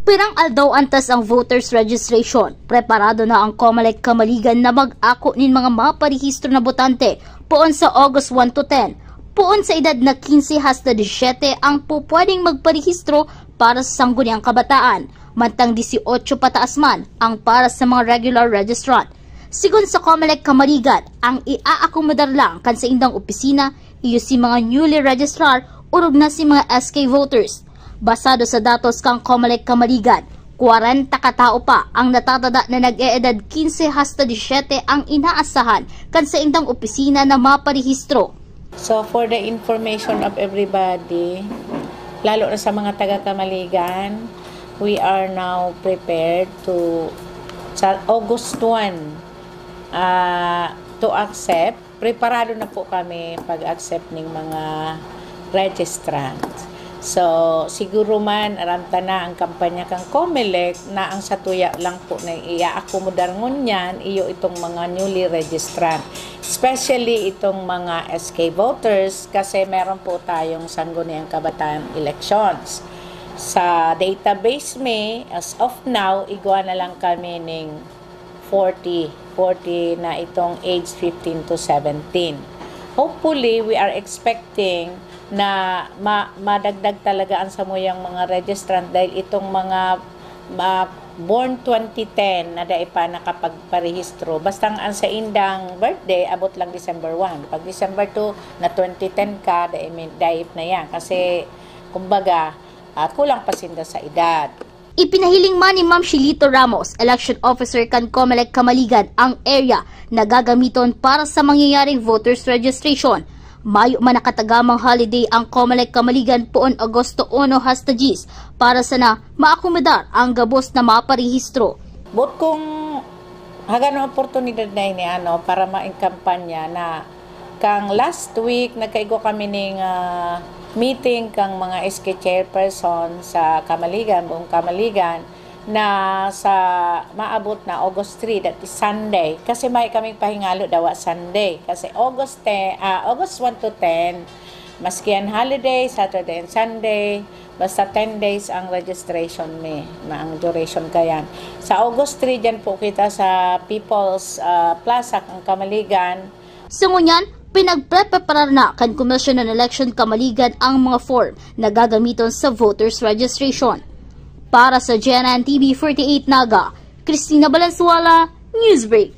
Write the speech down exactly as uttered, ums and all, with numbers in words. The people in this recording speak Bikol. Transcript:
Pirang aldaw antas ang voters registration, preparado na ang Comelec Kamaligan na mag-ako nin mga maparehistro na botante poon sa August one to ten. Poon sa edad na quince hasta diecisiete ang pupwedeng magparehistro para sa Sangguniang Kabataan, mantang dieciocho pataas man ang para sa mga regular registrant. Sigon sa Comelec Kamaligan, ang iaakomodar lang kan saindang opisina iyo si mga newly registrar orog na si mga S K voters. Basado sa datos kan Comelec Kamaligan, kwarenta ka tao pa ang natatada na nag-eedad quince hasta diecisiete ang inaasahan kan saindang opisina na maparehistro. So, for the information of everybody, lalo na sa mga taga Kamaligan, we are now prepared to, sa August one, ah, to accept. Preparado na po kami pag-accept ning mga registrant. So, siguro man, aram ta na ang kampanya kan Comelec na ang satuya lang po na iaakomodar ngunyan, iyo itong mga newly registrant. Especially itong mga S K voters, kasi meron po tayong Sangguniang Kabataan elections. Sa database mi, as of now, igwa na lang kami ning forty, forty na itong age fifteen to seventeen. Hopefully, we are expecting na ma-, madagdag talaga ang samuyang mga registrant dahil itong mga, ah, born twenty ten na dai pa nakapagparehistro, basta ang saindang birthday, abot lang December one. Pag December two, na twenty ten ka, dai, dai na yan. Kasi, kumbaga, ah, kulang pa sinda sa edad. Ipinahiling man ni Ma'am Shilito Ramos, election officer kan Comelec Kamaligan, ang area na gagamiton para sa mangyayaring voters registration. Mayo man nakatagamang holiday ang Comelec Kamaligan poon Agosto uno hasta diyes para sana maakomodar ang gabos na maparehistro. But kung hagan oportunidad na ini, ano, para maingkampanya na kang last week, nagkaigwa kami ning, ah, meeting kang mga S K chairperson sa Kamaligan, buong Kamaligan, na sa maabot na August three, that is Sunday. Kasi may kaming pahingalo dawa Sunday. Kasi August ten, ah, August one to ten, maski an holiday, Saturday and Sunday, basta ten days ang registration mi, ma-, ang duration kayan. Sa August three, dyan po kita sa People's, ah, Plaza, kang Kamaligan. Sa ngunyan, pinagprepreparar na kan Commission on Election Kamaligan ang mga form na gagamiton sa voters registration. Para sa G N N T V forty-eight Naga, Christina Valenzuela, Newsbreak.